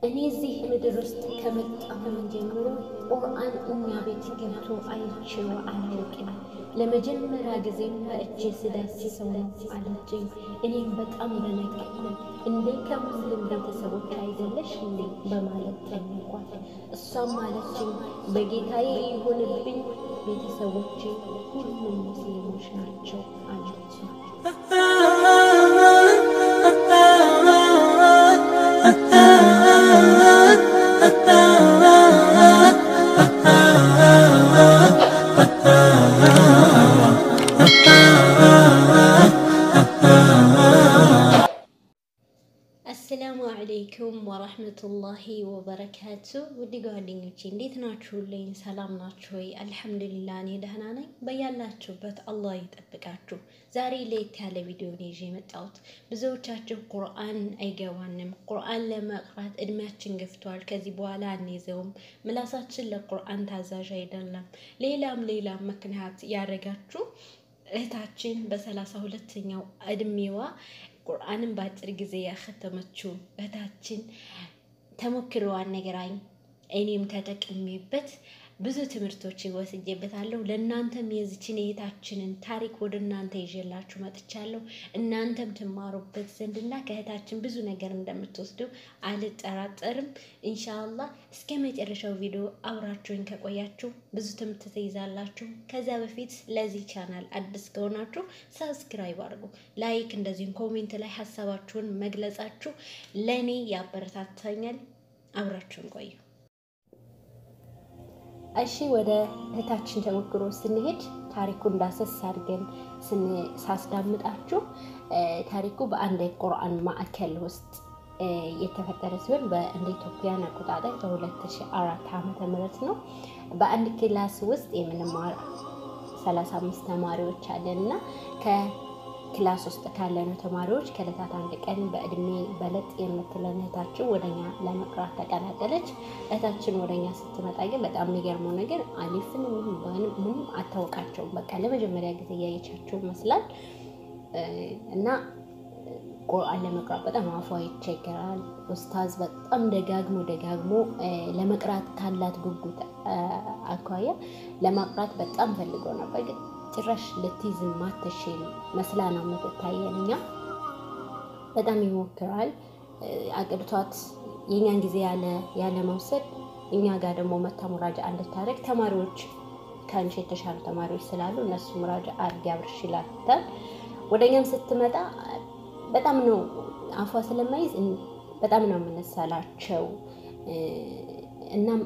እኔ እዚህ ምድር ውስጥ ከመጣሁኝ ጀምሮ ቁርአን እኛ ቤት ገብቶ አይቼው አላውቅም። ለመጀመሪያ ጊዜም በእጄ ስዳስሰው ነው አለችኝ። እኔም በጣም ደነገጥኩ። እንዴ ከሙስሊም ቤተሰቦች አይደለሽ እንዴ በማለት ጠየኳት። እሷም አለችኝ በጌታዬ ይሁንብኝ ቤተሰቦቼ ሁሉም ሙስሊሞች ናቸው አለች። አሰላሙ አለይኩም ወረህመቱላሂ ወበረካቱ። ውድ ጓደኞቼ እንዴት ናችሁልኝ? ሰላም ናችሁ ወይ? አልሐምዱሊላህ እኔ ደህና ነኝ። በያላችሁበት አላህ ይጠብቃችሁ። ዛሬ ለየት ያለ ቪዲዮ ነው ይዤ የመጣሁት። ብዙዎቻችሁ ቁርአን አይገባንም፣ ቁርአን ለመቅራት እድሜያችን ገፍቷል፣ ከዚህ በኋላ አንይዘውም፣ ምላሳችን ለቁርአን ታዛዥ አይደለም፣ ሌላም ሌላም ምክንያት ያደረጋችሁ እህታችን በ32ኛው እድሜዋ ቁርአንን በአጭር ጊዜ ያኸተመችው እህታችን ተሞክሮዋን ነግራኝ እኔም ተጠቅሜበት ብዙ ትምህርቶች ወስጄበታለሁ። ለእናንተም የዚችን የእህታችንን ታሪክ ወደ እናንተ ይዤላችሁ መጥቻለሁ። እናንተም ትማሩበት ዘንድና ከእህታችን ብዙ ነገር እንደምትወስዱ አልጠራጠርም። ኢንሻአላህ እስከ መጨረሻው ቪዲዮ አብራችሁኝ ከቆያችሁ ብዙ ትምህርት ትይዛላችሁ። ከዚያ በፊት ለዚህ ቻናል አዲስ ከሆናችሁ subscribe አድርጉ፣ like፣ እንደዚሁም comment ላይ ሀሳባችሁን መግለጻችሁ ለእኔ ያበረታታኛል። አብራችሁን ቆዩ። እሺ ወደ እህታችን ተሞክሮ ስንሄድ ታሪኩን እንዳሰስ አድርገን ሳስዳምጣችሁ ታሪኩ በአንድ የቁርአን ማዕከል ውስጥ የተፈጠረ ሲሆን በእንደ ኢትዮጵያን አቆጣጠር በ2004 ዓመተ ምህረት ነው። በአንድ class ውስጥ የምንማር 35 ተማሪዎች አለን እና ከ class ውስጥ ካለነው ተማሪዎች ከዕለታት አንድ ቀን በእድሜ በለጥ የምትለን እህታችን ወደኛ ለመቅራት ተቀላቀለች። እህታችን ወደኛ ስትመጣ ግን በጣም የሚገርመው ነገር አሊፍን ምንም አታውቃቸውም። በቃ ለመጀመሪያ ጊዜ እያየቻቸው ይመስላል እና ቁርአን ለመቅራት በጣም አፏ ይቸገራል። ኡስታዝ በጣም ደጋግሞ ደጋግሞ ለመቅራት ካላት ጉጉት አኳያ ለማቅራት በጣም ፈልጎ ነበር ግን ጭራሽ ልትይዝ ማትችል መስላ ነው የምትታየን። እኛ በጣም ይሞክራል አቅድቷት የእኛን ጊዜ ያለ መውሰድ እኛ ጋር ደግሞ መታ ሙራጃ እንድታደርግ ተማሪዎች ከአንቺ የተሻሉ ተማሪዎች ስላሉ እነሱ ሙራጃ አድርጊ አብርሽ ይላታል። ወደ እኛም ስትመጣ በጣም ነው አፏ ስለማይዝ በጣም ነው የምንሰላቸው። እናም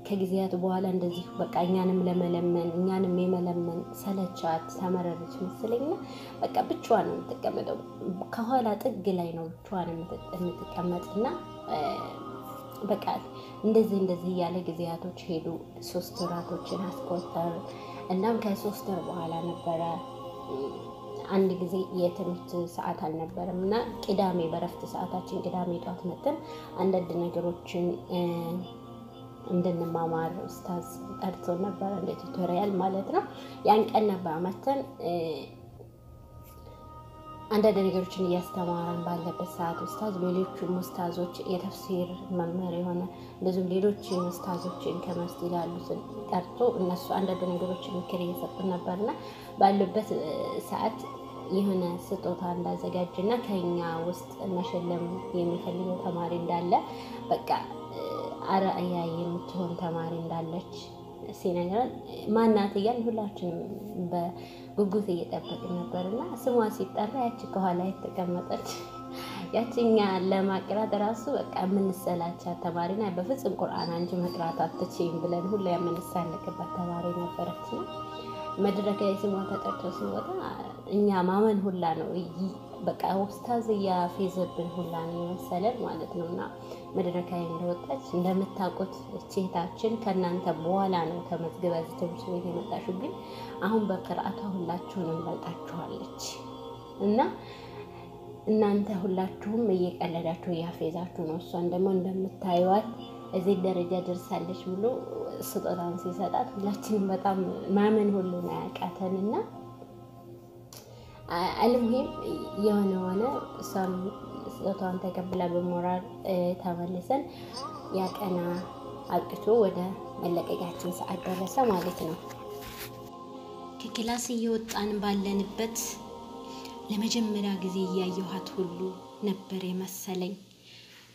ከጊዜያት በኋላ እንደዚህ በቃ እኛንም ለመለመን እኛንም የመለመን ሰለቻት፣ ተመረረች መሰለኝና በቃ ብቻዋን ነው የምትቀመጠው። ከኋላ ጥግ ላይ ነው ብቻዋን የምትቀመጥና በቃ እንደዚህ እንደዚህ እያለ ጊዜያቶች ሄዱ። 3 ወራቶችን አስቆጠር። እናም ከ3 ወር በኋላ ነበረ አንድ ጊዜ የትምህርት ሰዓት አልነበረም እና ቅዳሜ በረፍት ሰዓታችን ቅዳሜ ጧት መጥተን አንዳንድ ነገሮችን እንድንማማር ኡስታዝ ጠርቶ ነበር፣ እንደ tutorial ማለት ነው። ያን ቀን ነበር መተን አንዳንድ ነገሮችን እያስተማረን ባለበት ሰዓት ኡስታዝ ሌሎቹም ኡስታዞች የተፍሲር መምህር የሆነ እንደዚሁም ሌሎችን ኡስታዞችን ከመስጊድ ያሉትን ጠርቶ እነሱ አንዳንድ ነገሮችን ምክር እየሰጡ ነበርና ባሉበት ሰዓት የሆነ ስጦታ እንዳዘጋጅና ከኛ ውስጥ መሸለም የሚፈልገው ተማሪ እንዳለ በቃ አርአያ የምትሆን ተማሪ እንዳለች ሲነግረን ማናት እያልን ሁላችንም በጉጉት እየጠበቅን ነበርና ስሟ ሲጠራ ያቺ ከኋላ የተቀመጠች ያቺኛ ለማቅራት ራሱ በቃ የምንሰላቻት ተማሪና በፍጹም ቁርአን አንቺ መቅራት አትችይም ብለን ሁላ የምንሳለቅባት ተማሪ ነበረች። ነው መድረክ ላይ ስሟ ተጠርቶ ሲወጣ እኛ ማመን ሁላ ነው በቃ ኡስታዝ እያፌዘብን ሁላ ነው የመሰለን ማለት ነው። እና መድረክ ላይ እንደወጣች እንደምታውቁት እህታችን ከእናንተ በኋላ ነው ተመዝግባ እዚህ ትምህርት ቤት የመጣችው፣ ግን አሁን በቅርአቷ ሁላችሁንም በልጣችኋለች እና እናንተ ሁላችሁም እየቀለዳችሁ እያፌዛችሁ ነው። እሷን ደግሞ እንደምታዩዋት እዚህ ደረጃ ደርሳለች ብሎ ስጦታን ሲሰጣት ሁላችንም በጣም ማመን ሁሉ ነው ያቃተን እና አልሙሂም የሆነ ሆነ እሷም ስጦታዋን ተቀብላ በሞራል ተመልሰን ያቀና አብቅቶ ወደ መለቀቂያችን ሰዓት ደረሰ ማለት ነው። ከ class እየወጣን ባለንበት ለመጀመሪያ ጊዜ እያየኋት ሁሉ ነበር የመሰለኝ።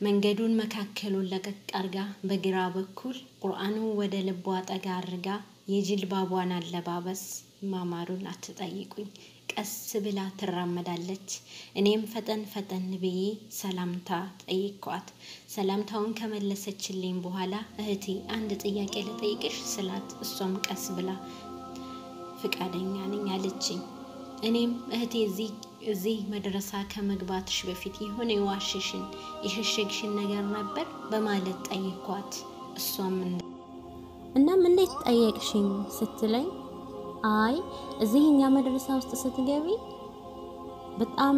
መንገዱን መካከሉን ለቀቅ አርጋ በግራ በኩል ቁርአኑ ወደ ልቧ ጠጋ አርጋ የጅልባቧን አለባበስ ማማሩን አትጠይቁኝ። ቀስ ብላ ትራመዳለች። እኔም ፈጠን ፈጠን ብዬ ሰላምታ ጠይኳት። ሰላምታውን ከመለሰችልኝ በኋላ እህቴ አንድ ጥያቄ ልጠይቅሽ ስላት እሷም ቀስ ብላ ፍቃደኛ ነኝ አለችኝ። እኔም እህቴ እዚህ መድረሳ ከመግባትሽ በፊት የሆነ የዋሸሽን የሸሸግሽን ነገር ነበር በማለት ጠይኳት። እሷም እናም እንዴት ጠየቅሽኝ ስትለኝ አይ እዚህ እኛ መድረሳ ውስጥ ስትገቢ በጣም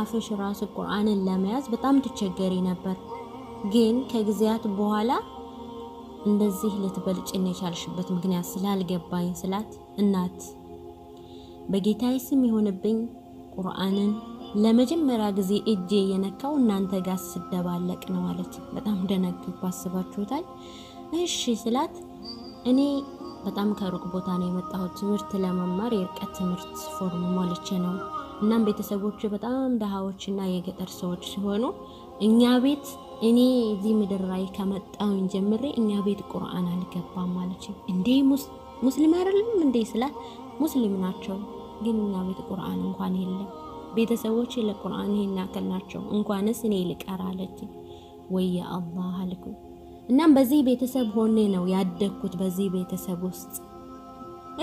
አፍሽ ራሱ ቁርአንን ለመያዝ በጣም ትቸገሪ ነበር፣ ግን ከጊዜያት በኋላ እንደዚህ ልትበልጭን የቻልሽበት ምክንያት ስላልገባኝ ስላት፣ እናት በጌታዬ ስም ይሁንብኝ ቁርአንን ለመጀመሪያ ጊዜ እጄ የነካው እናንተ ጋር ስደባለቅ ነው አለች። በጣም ደነግኩ። አስባችሁታል? እሺ ስላት እኔ በጣም ከሩቅ ቦታ ነው የመጣሁት ትምህርት ለመማር የርቀት ትምህርት ፎርም ሞልቼ ነው። እናም ቤተሰቦች በጣም ደሃዎች እና የገጠር ሰዎች ሲሆኑ እኛ ቤት እኔ እዚህ ምድር ላይ ከመጣሁኝ ጀምሬ እኛ ቤት ቁርአን አልገባም አለች። እንዴ ሙስሊም አይደለም እንዴ ስላት ሙስሊም ናቸው፣ ግን እኛ ቤት ቁርአን እንኳን የለም። ቤተሰቦች ለቁርአን ይሄን ያክል ናቸው፣ እንኳንስ እኔ ልቀራ አለች። ወይ አላህ አልኩኝ። እናም በዚህ ቤተሰብ ሆኔ ነው ያደግኩት፣ በዚህ ቤተሰብ ውስጥ።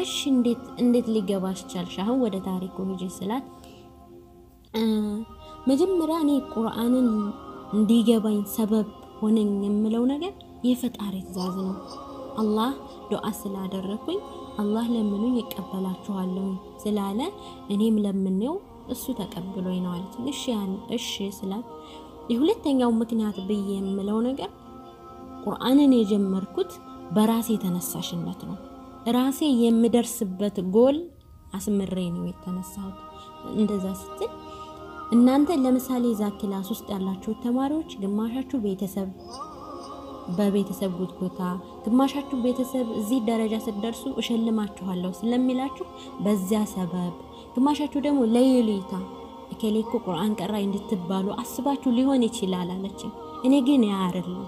እሺ እንዴት ሊገባሽ ቻልሽ? አሁን ወደ ታሪኩ ሂጂ ስላት መጀመሪያ እኔ ቁርአንን እንዲገባኝ ሰበብ ሆነኝ የምለው ነገር የፈጣሪ ትእዛዝ ነው። አላህ ዱዓ ስላደረኩኝ አላህ ለምኑኝ ይቀበላችኋለሁ ስላለ እኔም ለምኔው እሱ ተቀብሎኝ ነው አለች። እሺ ያን እሺ ስላት የሁለተኛው ምክንያት ብዬ የምለው ነገር ቁርአንን የጀመርኩት በራሴ ተነሳሽነት ነው። ራሴ የምደርስበት ጎል አስምሬ ነው የተነሳሁት። እንደዛ ስትል እናንተ ለምሳሌ እዛ class ውስጥ ያላችሁ ተማሪዎች ግማሻችሁ ቤተሰብ በቤተሰብ ጉትጎታ፣ ግማሻችሁ ቤተሰብ እዚህ ደረጃ ስትደርሱ እሸልማችኋለሁ ስለሚላችሁ በዚያ ሰበብ፣ ግማሻችሁ ደግሞ ለይሉኝታ እከሌ እኮ ቁርአን ቀራይ እንድትባሉ አስባችሁ ሊሆን ይችላል አለችኝ። እኔ ግን ያ አይደለም፣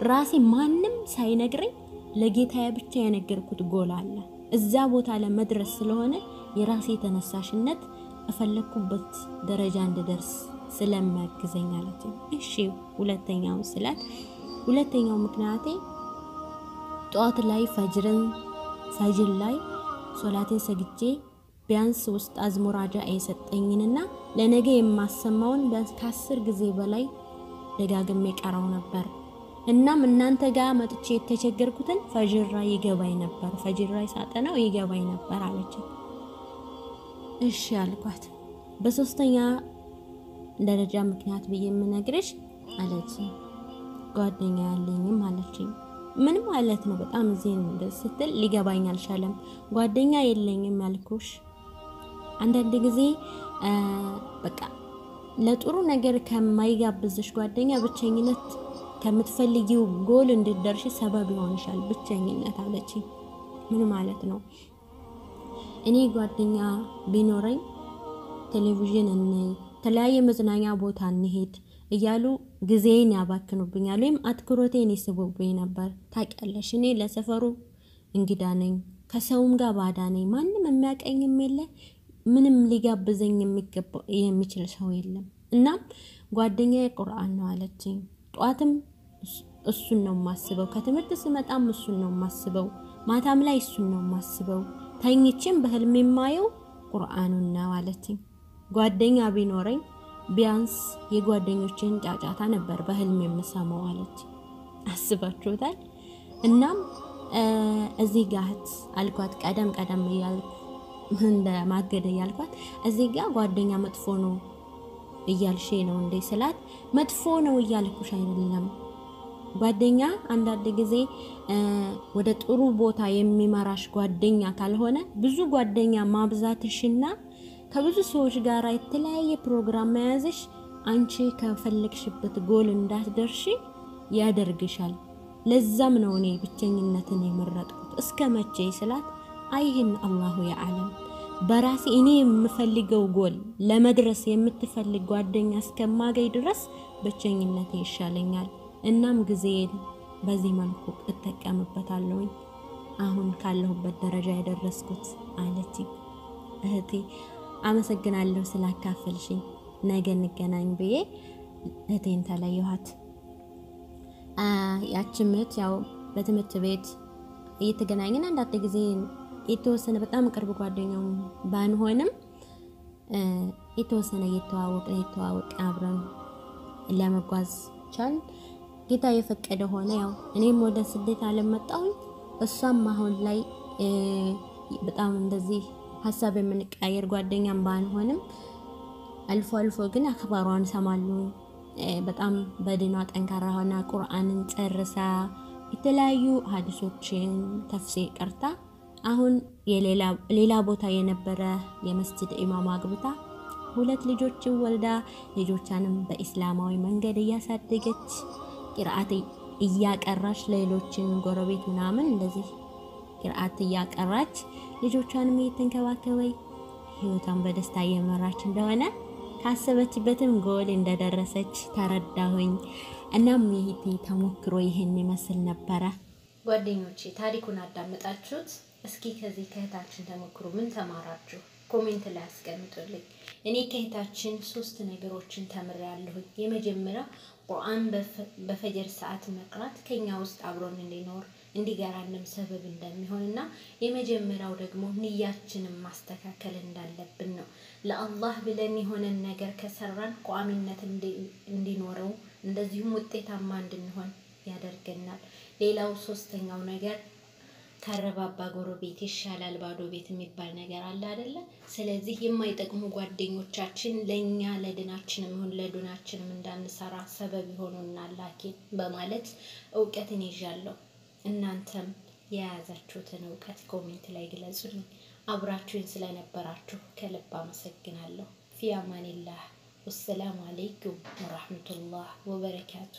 ራሴ ማንም ሳይነግረኝ ለጌታዬ ብቻ የነገርኩት ጎል አለ። እዛ ቦታ ለመድረስ ስለሆነ የራሴ ተነሳሽነት እፈለኩበት ደረጃ እንድደርስ ስለሚያግዘኝ አለችኝ። እሺ ሁለተኛው ስላት ሁለተኛው ምክንያቴ ጠዋት ላይ ፈጅር ላይ ሶላቴን ሰግጄ ቢያንስ ውስጥ አዝሙራጃ የሰጠኝንና ለነገ የማሰማውን ቢያንስ ከ10 ጊዜ በላይ ደጋግሜ ቀራው ነበር። እናም እናንተ ጋር መጥቼ የተቸገርኩትን ፈጅር ላይ ይገባኝ ነበር፣ ፈጅር ላይ ሳጠናው ይገባኝ ነበር አለችኝ። እሺ አልኳት። በሶስተኛ ደረጃ ምክንያት ብዬ የምነግርሽ አለችኝ ጓደኛ ያለኝም አለችኝ። ምን ማለት ነው? በጣም እዚህ ስትል ሊገባኝ አልቻለም። ጓደኛ የለኝም ያልኩሽ አንዳንድ ጊዜ በቃ ለጥሩ ነገር ከማይጋብዝሽ ጓደኛ ብቸኝነት ከምትፈልጊው ጎል እንድትደርሺ ሰበብ ይሆንሻል ብቸኝነት አለችኝ። ምን ማለት ነው? እኔ ጓደኛ ቢኖረኝ ቴሌቪዥን እንይ፣ የተለያየ መዝናኛ ቦታ እንሄድ እያሉ ጊዜን ያባክኑብኛል ወይም አትኩሮቴን ይስቡብኝ ነበር። ታውቂያለሽ እኔ ለሰፈሩ እንግዳ ነኝ፣ ከሰውም ጋር ባዳ ነኝ። ማንም የሚያቀኝም የለ፣ ምንም ሊጋብዘኝ የሚችል ሰው የለም። እናም ጓደኛዬ ቁርአን ነው አለችኝ። ጠዋትም እሱን ነው የማስበው፣ ከትምህርት ስመጣም እሱን ነው የማስበው፣ ማታም ላይ እሱን ነው የማስበው፣ ተኝቼም በህልም የማየው ቁርአኑን ነው አለችኝ። ጓደኛ ቢኖረኝ ቢያንስ የጓደኞችን ጫጫታ ነበር በህልም የምሰማው አለች። አስባችሁታል? እናም እዚህ ጋር አልኳት፣ ቀደም ቀደም እያልኩ እንደ ማገደ እያልኳት እዚህ ጋር ጓደኛ መጥፎ ነው እያልሽ ነው እንዴ ስላት፣ መጥፎ ነው እያልኩሽ አይደለም። ጓደኛ አንዳንድ ጊዜ ወደ ጥሩ ቦታ የሚመራሽ ጓደኛ ካልሆነ ብዙ ጓደኛ ማብዛትሽና ከብዙ ሰዎች ጋር የተለያየ ፕሮግራም መያዝሽ አንቺ ከፈለግሽበት ጎል እንዳትደርሺ ያደርግሻል። ለዛም ነው እኔ ብቸኝነትን የመረጥኩት። እስከ መቼ ስላት አይህን አላሁ የዓለም በራሴ እኔ የምፈልገው ጎል ለመድረስ የምትፈልግ ጓደኛ እስከማገኝ ድረስ ብቸኝነቴ ይሻለኛል። እናም ጊዜን በዚህ መልኩ እጠቀምበታለሁኝ አሁን ካለሁበት ደረጃ የደረስኩት አለችኝ። እህቴ አመሰግናለሁ ስላካፈልሽኝ፣ ነገ እንገናኝ ብዬ እህቴን ተለየኋት። ያችም እህት ያው በትምህርት ቤት እየተገናኘን አንዳንድ ጊዜ የተወሰነ በጣም ቅርብ ጓደኛው ባንሆንም የተወሰነ እየተዋወቅን አብረን ለመጓዝ ቻል። ጌታ የፈቀደ ሆነ። ያው እኔም ወደ ስደት ዓለም መጣሁኝ። እሷም አሁን ላይ በጣም እንደዚህ ሀሳብ የምንቀያየር ጓደኛም ባንሆንም አልፎ አልፎ ግን አክባሯን እሰማለሁ። በጣም በድኗ ጠንካራ ሆና ቁርአንን ጨርሳ የተለያዩ ሀዲሶችን ተፍሲር ቀርታ አሁን ሌላ ቦታ የነበረ የመስጂድ ኢማም አግብታ 2 ልጆችን ወልዳ ልጆቿንም በኢስላማዊ መንገድ እያሳደገች ቂርአት እያቀራች ሌሎችን ጎረቤት ምናምን እንደዚህ ቂርአት እያቀራች ልጆቿንም እየተንከባከበች ህይወቷን በደስታ እየመራች እንደሆነ ካሰበችበትም ጎል እንደደረሰች ተረዳሁኝ። እናም ይሄ ተሞክሮ ይሄን ይመስል ነበረ። ጓደኞቼ ታሪኩን አዳመጣችሁት? እስኪ ከዚህ ከእህታችን ተሞክሮ ምን ተማራችሁ? comment ላይ አስቀምጡልኝ። እኔ ከእህታችን 3 ነገሮችን ተምሬያለሁኝ። የመጀመሪያው ቁርአን በፈጀር ሰዓት መቅራት ከኛ ውስጥ አብሮን እንዲኖር እንዲገራንም ሰበብ እንደሚሆንና የመጀመሪያው ደግሞ ንያችንን ማስተካከል እንዳለብን ነው። ለአላህ ብለን የሆነን ነገር ከሰራን ቋሚነት እንዲኖረው እንደዚሁም ውጤታማ እንድንሆን ያደርገናል። ሌላው ሶስተኛው ነገር ከረባባ ጎረቤት ይሻላል ባዶ ቤት የሚባል ነገር አለ አይደለ? ስለዚህ የማይጠቅሙ ጓደኞቻችን ለኛ ለድናችንም ይሁን ለዱናችንም እንዳንሰራ ሰበብ ይሆኑናል ላኪን በማለት እውቀትን ይዣለሁ። እናንተም የያዛችሁትን እውቀት comment ላይ ግለጹልኝ። አብራችሁኝ ስለነበራችሁ ከልብ አመሰግናለሁ። ፊ አማኒላህ። ወሰላሙ አለይኩም ወራህመቱላህ ወበረካቱ።